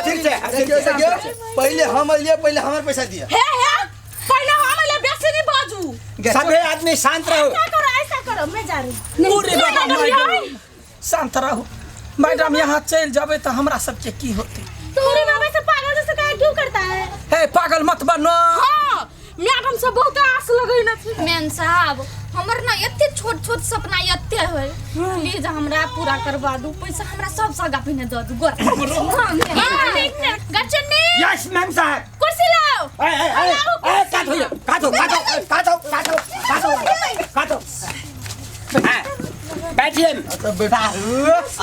ठीक छै, देखियो देखियो, पहले हम अलिए, पहले हमर पैसा दिया। हे हे, पहले हम अइले, बेसी नहीं बाजू। सभे आदमी शांत रहो। ऐसा करो, ऐसा करो, मैं जा रही हूँ। पूरे बाबा मैडम, शांत रहू मैडम। यहाँ चलि जेबै तऽ हमरा सबके की होतै? तोरे बाबा से पागल जैसे काहे क्यों करता है? हे, पागल मत बनो। हाँ, मैडम से बहुत आस लगैने छी। मैम साहब, हमर ना एते छोट छोट सपना एते है, प्लीज हमरा पूरा करवा दू। पैसा हमरा सब सगा पहिने दऽ दू गोर। गचन्नी। यस मैम साहब। कुर्सी लाओ। ए ए ए ए, काट हो, काटो काटो काटो काटो काटो काटो। हाँ, बैठिए। तो बैठा,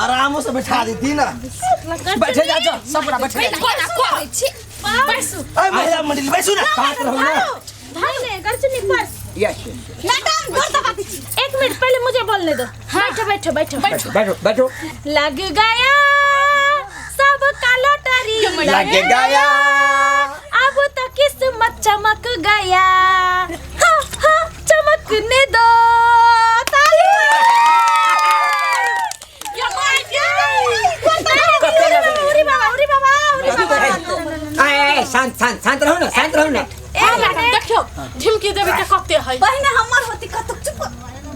आराम से बैठा देती ना। बैठे जा, जा सब गोरा बैठे जा। कोना करै छी, बैसू। अरे महिला मंडली, बैसू ना। शांत रहो ना। भाई ने गचन्नी पर्स। यस। मैडम, गोर दबा दीजिए। एक मिनट, पहले मुझे बोलने दो। बैठो बैठो बैठो। बैठो बैठो बैठो। लग गया सबका लॉटरी, लग गया। अब तो किस्मत चमक गया। हाँ हाँ, चमकने दो, ताली। उरी बाबा, उरी बाबा, उरी बाबा। ए ए, शांत शांत शांत रहो ना, शांत रहो ना। ए मैडम, देखियो, झिमकी देवी के कते है। पहिने हमर होती कतुक, चुप।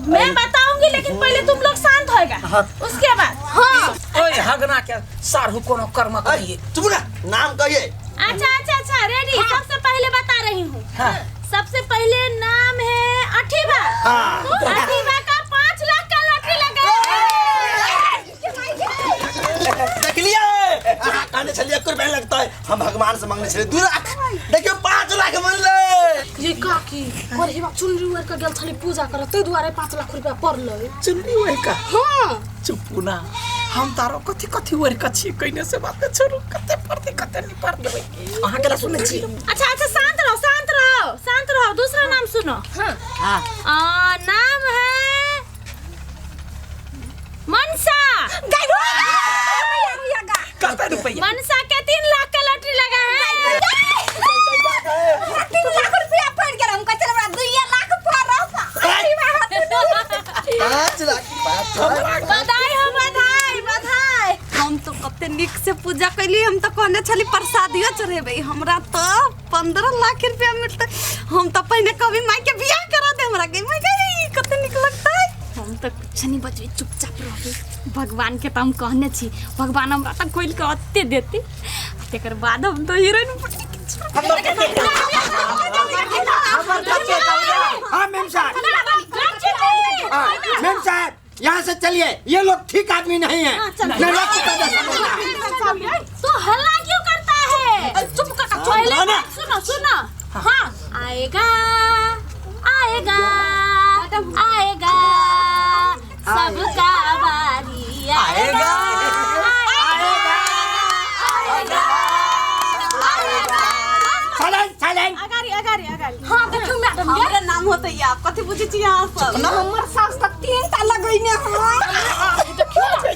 मैं बताऊंगी, लेकिन पहले तुम लोग शांत होएगा, उसके बाद। हाँ। ओए हगना के साढ़ू कोनो कर्म करिए। चुप ना, नाम कहिए। अच्छा अच्छा अच्छा, रेडी। सबसे पहले बता रही हूँ। हाँ। सबसे पहले नाम है अठीबा। हाँ। अठीबा का 5 लाख का लॉटरी लगा। देख लिया, अहाँ कहने छलिए 1 रुपया लगता है, हम भगवान से मांगने छलिए 2 लाख, देखियो 5 लाख मिलले। ये काकी, करहिबा चुनरी ओढ़ के गेल छली पूजा करऽ, ताहि दुआरे 5 लाख रुपया पड़लै। चुनरी ओढ़ का? हाँ। चुपू ना, हम तारो कथी कथी ओढ़ के छी कइने से बात छोड़ू, कते पड़ते कते नहीं पड़ते, अहाँ केला सुनै छी। अच्छा अच्छा, शांत रहो, शांत रहो, शांत रहो। दूसरा नाम सुनो। हाँ। नाम है मनसा। कते रुपया? मनसा के 3 लाख का लॉटरी लगा है। 3 लाख रुपया पड़ गेल। हम कहै छलै हमरा 2 लाख पड़त। 5 लाख, 5 लाख। बधाई हो, बधाई, बधाई। हम तो कते नीक से पूजा कैली। हम तो कहने छली प्रसादियो चढ़ेबै। हमरा तो 15 लाख रुपया मिलतै। हम तो पहिने कभी माई के बियाह करा दे हमरा के। माई के कते नीक लगतै। हम तऽ कुछ नहीं बजबै, चुपचाप रहबै। भगवान के तऽ हम कहने छी, भगवान हमरा तऽ खोलि कऽ ओते देते, तकर बाद हम तऽ हीरोइन बनि। हाँ मैम साहब, हाँ, मैम साहब, यहाँ से चलिए, ये लोग ठीक आदमी नहीं है। मैं लोग को पैदा समझता। तो हल्ला क्यों करता है? चुप काका, चुप। पहले बात सुनो, सुनो। हाँ, आएगा, आएगा, आएगा, सबका बारी आएगा, आएगा, आएगा, आएगा। Silent, silent. अगाड़ी, अगाड़ी, अगाड़ी। हाँ, देखियौ मैडम। हमरे नाम होतै आब, कथी बुझै छी अहाँ सब? हमर सास तऽ तीन टा लगैने हँ।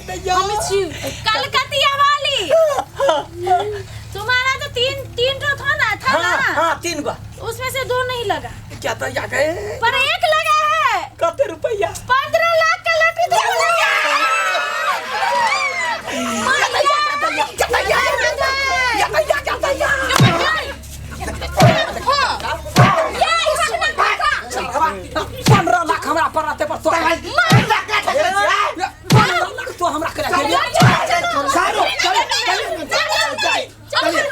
देखियौ, हम छी। कलकतिया वाली, तुम्हारा जो तीन तीन ठो था ना, था हाँ। ना? हाँ, तीन गो। उसमें से दो नहीं लगा। क्या तो या गए? पर एक लगा है। कते रुपया? 15 लाख का लॉटरी तो लगा। या या या या। 15 लाख हमरा पर रहते पर तो 15 लाख तो हमरा के रखे। सारो चलो चलो चलिए।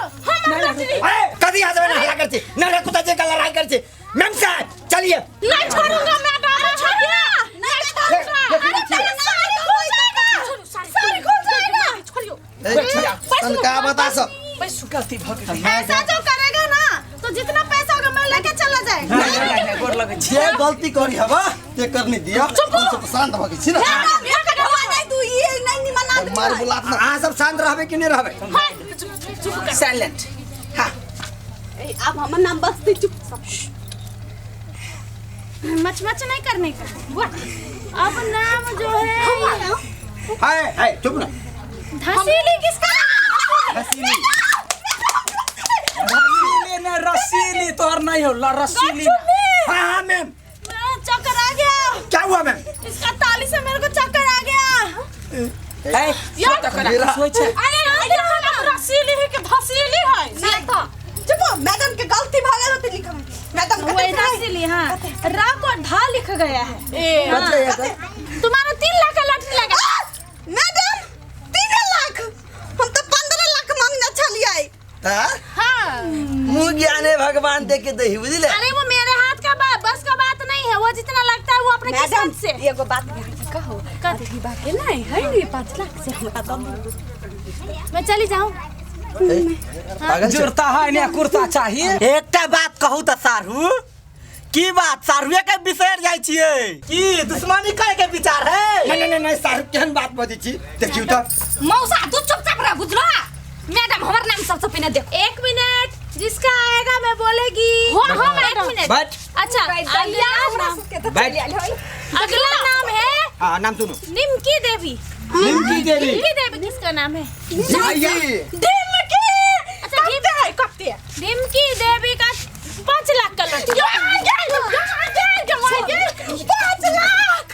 अरे कभी आ जावे ना, हल्ला करছি ना ना, कुत्ता जे लड़ाई करছি। मैम साहब, चलिए। नहीं छोड़ूंगा मैं, अरे छोड़िए, नहीं छोड़ूंगा। अरे तेरा सारी खुल जाएगा, सारी खुल जाएगा। छोड़ियो। तनका बता सब। पैसो गलती भ गेलै। ऐसा जो करेगा ना, तो जितना पैसा होगा मैं लेके चला जाएगा। नहीं नहीं नहीं, गोर लगै छी। जे गलती करी हवा ते करनी दिया। हम सब शांत भ गेल छी ना। मार बुलात ना। अहाँ सब शांत रहबै कि नहि रहबै? साइलेंट, हाँ। आब हमर नाम बसतै, चुप सब। मच मच नहीं करने का। अब नाम जो है हाय हाय, चुप ना। धसीली किसका? हसीली। रसीली ने, रसीली तोहर नहीं हो, रसीली। हाँ हाँ मैम। चक्कर आ गया। क्या हुआ मैम? इसका तालू ए यार सोच छै। अरे यहाँ रसीली है कि धसीली है? नहीं तो चुप, मैडम के गलती भ गेल होते लिखम मैडम। वही रसीली। हाँ, रा को ढा लिख गया है। ए हाँ। तुम्हारा 3 लाख का लॉटरी लगा। मैडम, 3 लाख? हम तो 15 लाख मांगने छलियै। हाँ? हाँ। मुँह ज्ञाने भगवान दे के दही, बुझले? अरे, वो मेरे हाथ का बात, बस का बात नहीं है। वो जितना लगता है वो अपने मैडम, किस्मत से। एगो बात यहाँ के कहो। कथी बाके नहीं है रे, 5 लाख से हमरा दऽ दू। मैं चली जाऊँ? पागल छै। जुड़ता है ने कुर्ता चाहिए। एकटा बात कहू तऽ सारू, की बात सारुए के बिसरि जाइ छियै की दुश्मनी करे के विचार है? नहीं नहीं नहीं, साहब, केहन बात बजै छी, देखियौ तऽ। मौसा, तू चुपचाप रह, बुझलो? मैडम, हमर नाम सबसे पहिने देख। एक मिनट, जिसका आएगा मैं बोलेगी। हाँ हाँ, एक मिनट। बैठ। अच्छा, अगला नाम। बैठ। अगला नाम है हाँ, नाम सुनू। निमकी देवी। निमकी देवी। निमकी देवी, किसका नाम है? ढिमकी। अच्छा, कते है, कते? निमकी देवी का 5 लाख का लॉटरी। 5 लाख!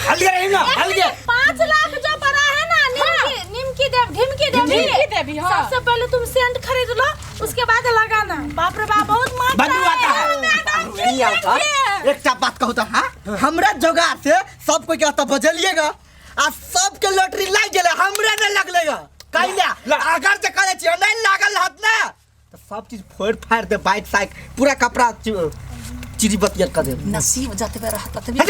हल गया रही ना, हल गया। 5 लाख जो पड़ा है ना, निमकी, निमकी देव, ढिमकी देवी। ढिमकी देवी, हाँ। सबसे पहले तुम सेंट खरीद लो, उसके बाद लगाना। बाप रे बाप, बहुत मात्रा। बदबू आता है। ई आता। एकटा बात कहू तऽ, हाँ, हमरा जोगार से सब कोई के तऽ बजलिएगा आ सबके लॉटरी लागि गेलै, हमरा नहि लगलेगा कैला? अगर जे करै छियै नहि लागल रहत ने तऽ सब चीज फोड़ि फाड़ि दे, बाइक साइक पूरा कपड़ा चिरी बतियर कर दे। नसीब जतबे रहत ततबे।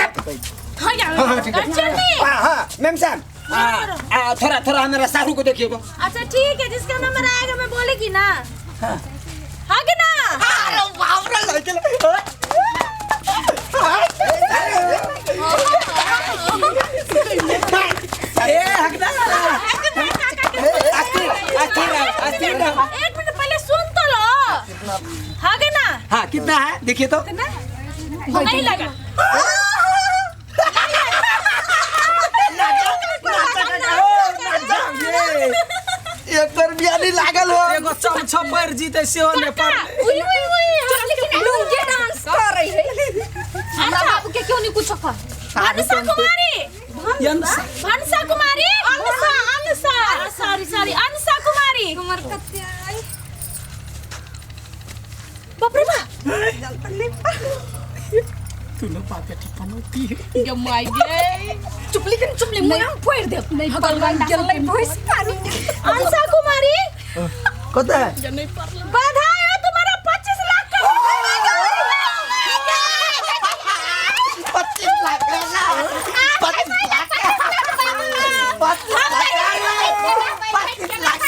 हाँ यार। हाँ हाँ, ठीक है। चलिए। हाँ हाँ, मैम साहब, आ, आ, थोड़ा थोड़ा मेरा साहू को देखिए तो। अच्छा, ठीक है, जिसका नंबर आएगा मैं बोलेगी ना। हाँ कि ना? अरे बाप रे, लागि गेलै। ए हकदा। अस्थिर अस्थिर रहो, अस्थिर रहो। एक मिनट, पहले सुन तो लो। हाँ कि ना? हाँ, कितना है देखिए तो। नहीं लगा। एक रुपया नहीं लागल हो। एगो चमछपर जीते सेहो ने पर। उई उई उई, लुंगी डांस कर रही है। हमरा बाबू के क्यों नहीं कुछ कह? भनसा कुमारी। भनसा कुमारी, अनसा, अनसा, सॉरी सॉरी, अनसा कुमारी। हमर कते आई? बाप रे बाप। तू न बाप बेटी पनौती है। गे my गे। चुपली के चुपली, मुंह में फोड़ दे। नहीं। भगवान गेलै भैंस पानी। अंशा कुमारी। कते है? नहीं पड़ल। बधाई हो, तुम्हारा 25 लाख का। 25 लाख, 25 लाख, 25 लाख, 25 लाख।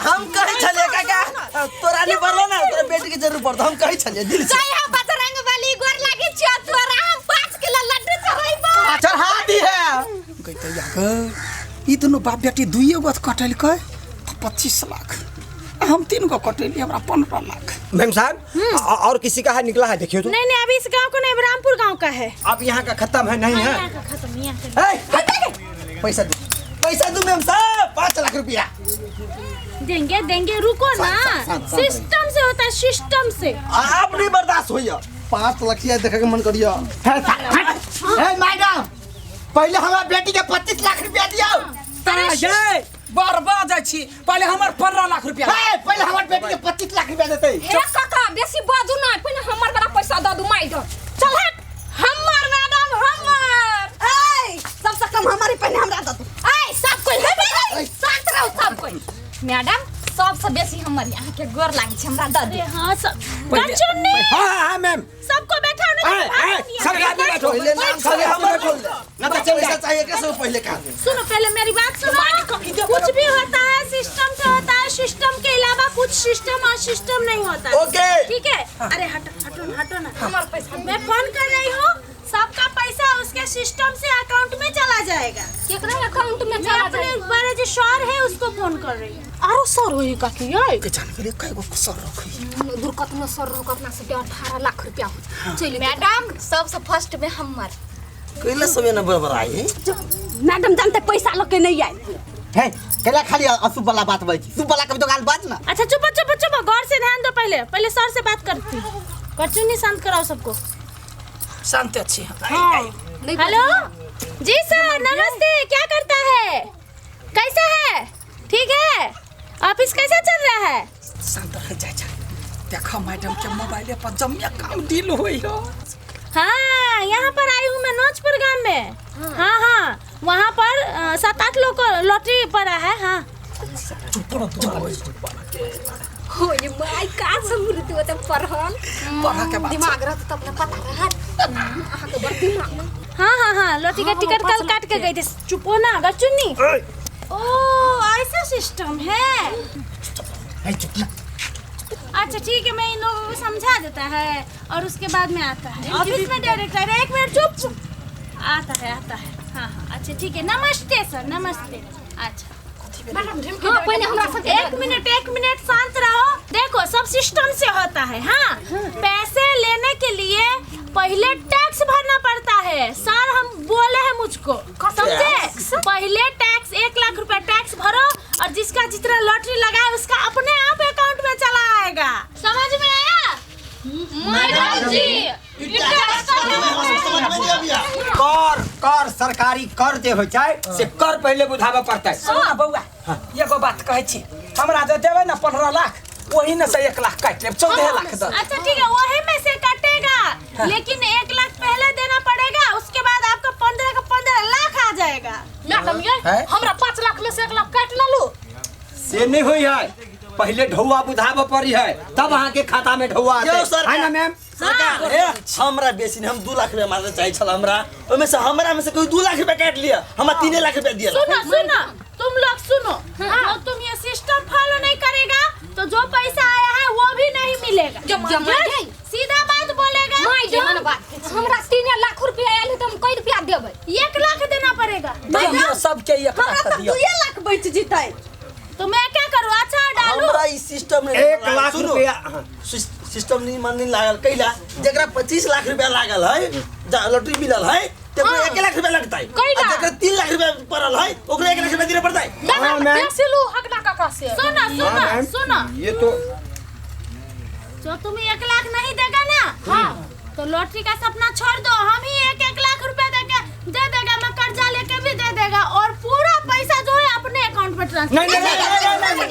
हम कहै छलियै काका, तोरा नहीं पड़लो ना, तोरा बेटी के जरूर पड़तो। हम कहै छलियै दिल से। जय हो बजरंग बली, गोर लागी छियो तोरा, हम 5 किलो लड्डू चढ़ैबो। चढ़ा दी है। गई ग, ई दुनू बाप बेटी दुइए गो कटलकै तऽ 25 लाख, आ हम तीन गो कटेली, हमरा 15 लाख। मैम साहब, और किसी का है, निकला है, देखिए तो। नहीं नहीं, अभी इस गांव को नहीं, रामपुर गांव का है। अब यहाँ का खत्म है, नहीं है? यहाँ का खत्म, यहाँ का। ए, पैसा दू, पैसा दू मैम साहब, 5 लाख रुपया। देंगे देंगे, रुको ना। शांत, शांत, शांत। सिस्टम से होता है, सिस्टम से। आप नहीं बर्दाश्त होइया, 5 लखिया देखे के मन करिया। ए मैडम, पहले हमरा बेटी के 25 लाख रुपया दियो। ये बर्बाद जाइ छी, पहिले हमर 15 लाख रुपया। ए, पहले हमर बेटी के 25 लाख रुपया देते। हे काका, बेसी बाजू ना, पहिने हमर वाला पैसा दऽ दू माइ दऽ। चल हट, हमर मैडम, हमर। ऐ, सबसे कम हमारे, पहले हमरा दऽ दू। ऐ सब कोई हे, शांत रहो सब कोई। मैडम, सबसे बेसी हमर, अहाँ के गोर लागै छै, हमरा दऽ अरे दू। हाँ, सब कंचुन्नी। हाँ हाँ हाँ मैम। सबको बैठा। ए, ए, सब आदमी बैठो। पहले नाम खाली हमर बोल दे। ना तो चल पैसा जाए। चाहिए कैसे, पहले कहा दे। सुनो, पहले मेरी बात सुनो। कुछ भी होता है सिस्टम से होता है, सिस्टम के अलावा कुछ सिस्टम और सिस्टम नहीं होता है। ओके। ठीक है? अरे हटो हटो हटो ना, हमारा पैसा। मैं फोन कर रही हूँ, सबका पैसा उसके सिस्टम से अकाउंट में चला जाएगा। केकरा अकाउंट में मैं चला अपने जाए? बड़े जो सर है उसको फोन कर रही हूँ। आरो सर होई काकी यै? के जान गेलै कय गो सर रखै। दूर कतनो सर रोक, अपना सबके 18 लाख रुपया हो। चलि मैडम, सबसे फर्स्ट में हमर। कैला सब ना बराबर आई है? मैडम जानते पैसा लऽ के नहीं आयल। हे, केला खाली अशुभ वाला बात बजै छी? शुभ वाला कभी तो गाल बाज ना। अच्छा, चुप चुप चुप, गौर से ध्यान दो। पहले पहले सर से बात करती हूँ। कचुनी, शांत कराओ सबको। शांत छी। हेलो जी सर नमस्ते, क्या करता है, कैसा है, ठीक है, ऑफिस कैसा चल रहा है? शांत रह जाय छै। देखो मैडम के मोबाइल पर जम्मे काम डील होई हो। हाँ यहाँ पर आई हूँ मैं नोचपुर गांव में। हाँ हाँ वहाँ पर 7-8 लोग को लॉटरी पड़ा है। हाँ हो ये माई का समृद्धि होता पढ़ल पढ़ के बात दिमाग रहत तब ना पता रहत अहाँ के बड़ दिमाग। हाँ हाँ हाँ लॉटरी का टिकट कल काट के गई थे। चुप हो ना गचुन्नी। ओ ऐसा सिस्टम है। अच्छा ठीक है, मैं इन लोगों को समझा देता है और उसके बाद में आता है ऑफिस में डायरेक्टर। एक मिनट चुप चुप, आता है आता है। हाँ हाँ अच्छा ठीक है, नमस्ते सर नमस्ते। अच्छा हाँ पहले हमरा सब एक मिनट शांत रहो। देखो सब सिस्टम से होता है। हाँ पैसे लेने के लिए पहले टैक्स भरना पड़ता है सर, हम बोले हैं मुझको, समझे? पहले टैक्स 1 लाख रुपए टैक्स भरो और जिसका जितना लॉटरी लगा है उसका अपने आप अकाउंट में चला आएगा। समझ में आया मैडम जी? कर कर सरकारी कर जे होइ छै से कर पहले बुझाबऽ पड़तै। सुन ना बौआ, एगो बात कहै छी, हमरा जे देबै ना 15 लाख वही ने से 1 लाख काटि लेब, 14 लाख दऽ। अच्छा ठीक है, वही में से कटेगा, लेकिन 1 लाख पहले देना पड़ेगा, उसके बाद आपका 15 का 15 लाख आ जाएगा। मैडम ये हमरा 5 लाख में से 1 लाख काटि लेलु। से नहीं होइ है, पहले ढौआ बुझाबऽ पड़ी है तब अहाँ के खाता में ढौआ आते है ना मैम? सरकार ए हमरा बेसी नहीं, हम 2 लाख रुपया मारना चाहे छल हमरा, ओमे से हमरा में से कोई 2 लाख रुपया काट लिया, हमरा 3 लाख रुपया दिया। सुनो सुनो तुम लोग सुनो, हाँ। तुम ये सिस्टम फॉलो नहीं करेगा तो जो पैसा आया है वो भी नहीं मिलेगा। सीधा बात बोलेगा। हमरा 3 लाख रुपया आयल है तो हम कई रुपया देबै? 1 लाख देना पड़ेगा। दियौ सबके 1 लाख दियौ, 2 लाख बच जितै तो मैं क्या करूँ? अच्छा डालू हमरा ई सिस्टम नहीं 1 लाख रुपया सिस्टम नहीं मन नहीं लागल कैला, जकरा 25 लाख रुपया लागल है लॉटरी मिलल है तो 1 लाख रुपया लगतै, आ जकरा 3 लाख रुपया पड़ल है ओकरा 1 लाख रुपया दिए पड़तै। बेसिलू हगना काका से। सुनो सुनो सुनो, ये तो जो तुम 1 लाख नहीं देगा ना, हाँ तो लॉटरी का सपना छोड़ दो। हम ही 1-1 लाख रुपया देके दे देगा, मैं कर्जा लेके भी दे देगा और पूरा पैसा जो है अपने अकाउंट में ट्रांसफर। नहीं नहीं नहीं